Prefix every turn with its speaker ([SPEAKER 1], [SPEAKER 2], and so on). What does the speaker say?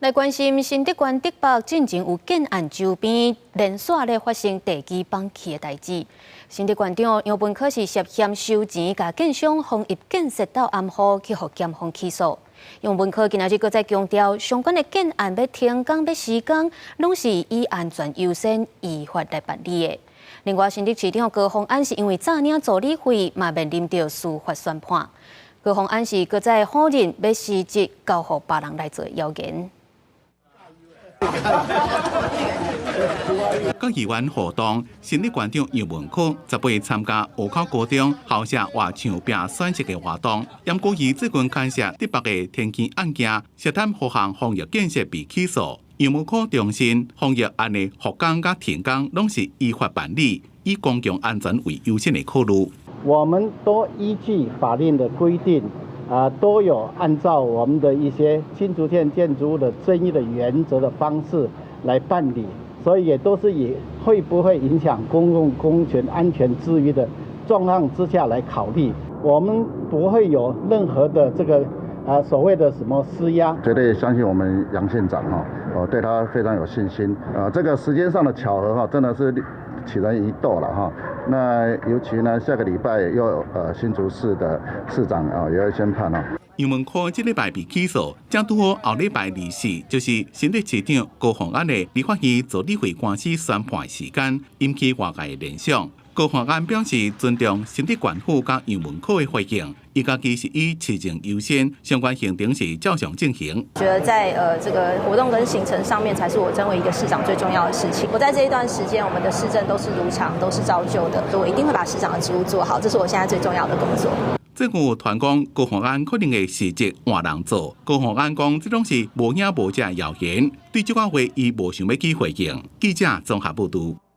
[SPEAKER 1] 來關心新竹縣竹北進前有建案周邊連續咧發生地基崩去的代誌。新竹縣長楊文科是涉嫌收錢，共建商豐邑建設鬥暗號去予檢方起訴。楊文科今仔日閣再強調，相關的建案欲停工欲施工，攏是以安全優先，依法來辦理的。另外，新竹市長高虹安是因為詐領助理費，嘛面臨著司法宣判。高虹安是閣再否認欲辭職交予別人來做謠言。
[SPEAKER 2] 佮議員互動，新竹縣長楊文科18參加湖口高中校舍活牆壁選色的活動。毋過伊最近牽涉竹北的天基案件，涉貪予項豐邑建設被起訴。楊文科重申，豐邑案的復工佮停工攏是依法辦理，以公共安全為優先的考慮。
[SPEAKER 3] 我們都依據法令的規定，啊，都有按照我們的一些新竹縣建築物的爭議的原則的方式來辦理，所以也都是以會不會影響公共工程安全之餘的狀況之下來考慮，我們不會有任何的這個啊所謂的什麼施壓。
[SPEAKER 4] 絕對相信我們楊縣長哈，我對他非常有信心。啊，這個時間上的巧合哈，真的是杞人疑竇了哈。那尤其呢，下個禮拜又有新竹市的市長啊，也要宣判哦。
[SPEAKER 2] 楊文科這禮拜被起訴，正拄好後禮拜24，就是新竹市長高虹安的立法院助理費官司宣判時間，引起外界聯想。高虹安表示尊重新竹縣府佮楊文科的回應，伊家己是以市政優先，相關行程是照常進行。
[SPEAKER 5] 覺得在這個活動跟行程上面，才是我身為一個市長最重要的事情。我在這一段時間，我們的市政都是如常，都是照舊的，我一定會把市長的職務做好，這是我現在最重要的工作。
[SPEAKER 2] 最近有傳講高虹安可能會辭職換人做，高虹安講這攏是無影無跡的謠言，對這寡話伊無想欲去回應。記者綜合報導。